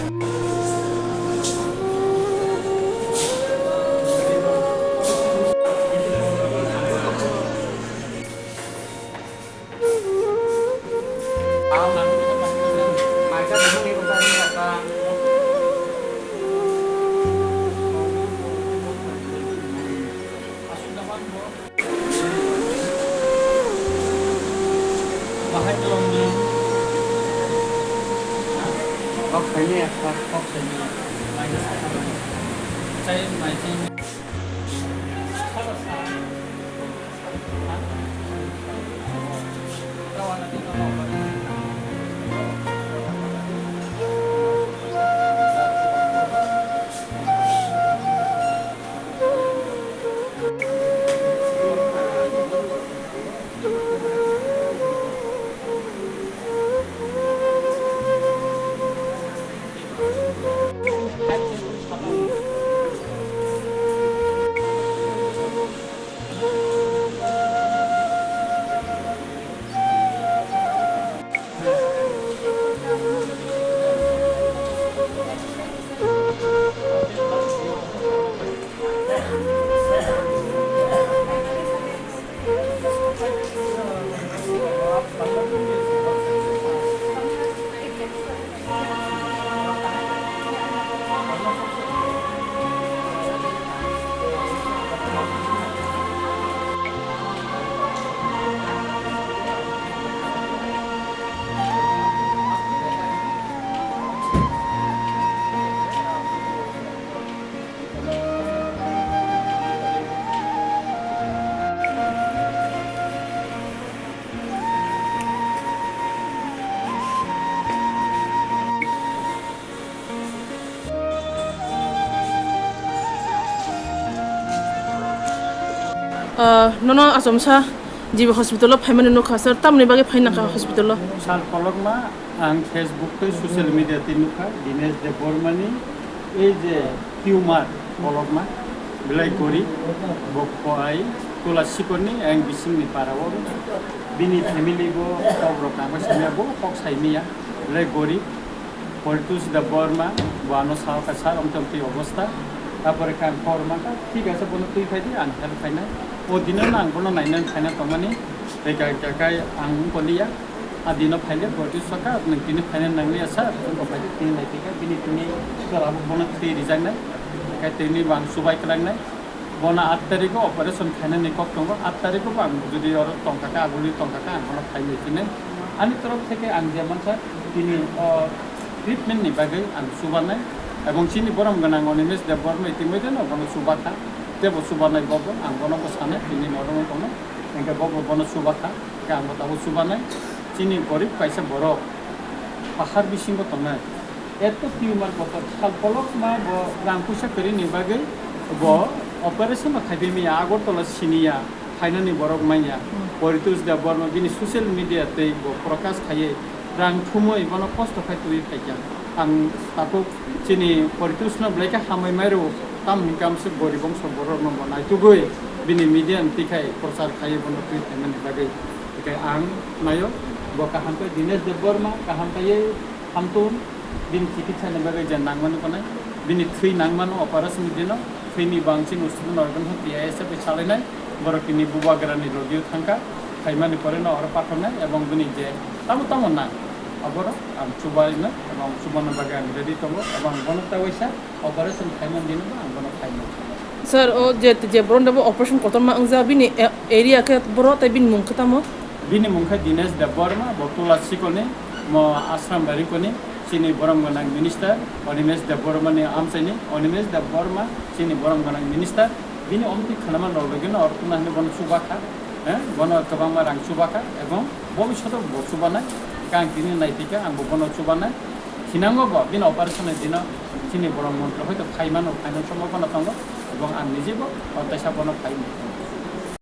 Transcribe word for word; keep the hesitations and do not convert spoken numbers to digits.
Bahai tolong di. Kok sini ya, Pak? Kok sini. Minus satu. Saya minus. Ah, nono achomsa G B hospital o phaimani nukha, sir. Tamni bagwi phaina kha hospital o? Sal kolokma ang Facebook tei social media tei nukha, Dinesh Debbarmani ei je tumor kolokma, belai gorib, bo koi Tula Sikorni ang bisingni para o, bini family bo kok rok ang bai samya, bo kok saimaya, belai gorib. Poritos Debbarma, bo ano sao kha, "Sir, omtwi omtwi obostha." Tapore khe ang kok rwma kha, "Thik ache, bono twi phai di, ang help khainai." O dino no ang bono nainani phaina tongmani, tei kha, kha, kha ang wngkoliya. A dino phaile Poritos sakha, "Nwng tini phaina nangliya, sir, wngkha phai di, tini nai twi kha, bini tini tola bo bono twi rijaknai, khe tini bo ang chubai kwlangnai." Bono aat tarikh o operation khainani kok tongo, aat tarikh o bo ang jodi oro tongkha khe, aguli tongkha khe, ang bono khainai hinwi. Ani torof theke ang je mansa tini o treatment ni bagwi ang chubanai, ebong chini borom gwnang Animesh Debbarma itimodhye no bono chubakha, tebo chubanai bobo, ang bono bo sanai, tini norok wng tongno, hwnkhe bobo bono chubakha, hwnkhe ang bo tabuk chubanai. Chini gorib kaisa borok pahar bisingo tongnai. Eto tumor kotor sal kolokma bo rang puisa kwrwini bagwi bo operation no khaiphai manya, Agartala siniya, phainani borok manya. Hmm. Poritos Debbarma bini social media tei bo prakash khaiwi rang thumwi bono kosto khai twiwi phaikha. Ang takhuk chini Poritos no belai khe hambai mai rwo, tamo hinkhe amswk gorib bongso borok no bo naitugwi bini media ni twi khai prochar khaiwi bono twi phaimani bagwi. Hinkhe ang naio bo kaham khe Dinesh Debbarma kaham khaiwi Hamtun, bini chikitsa ni bagwi je nangmani konai, bini thwi nangmano operation ni dino, thwini bangchini usulo norokno T I S F bai salainai, borok tini bubagrani logio thangkha, phaimani pore no oro pathornai, ebong bini je tamo tamo nang, aborok ang chubainai, ebong chubana bagwi ang ready tongo, ebong bono ta waisa, operation khaimani dino bo ang bono khainai. Sir, o je, je borok ni operation kotorma wngjak, bini, eh, area khe boro tei bini mung khe tamo? Bini mung khe Dinesh Debbarma, bo Tula Sikolni, mo Ashram Barikoni, chini borom gwnang minister, Animesh Debbarmani amchaini, Animesh Debbarma, chini borom gwnang minister, bini omtwi khwnama rok logino orokno hwnwi bono chubakha, eh, bono kwbangma rang chubakha, ebong bobishoto bo chubanai, khe ang tini naipikha, ang bo bono chubanai. Thinango bo bini operation ni dino chini borok montri hoito phaimano, phaimani sombhabona tongo, ebong ang nijebo o teisa bono phaimano.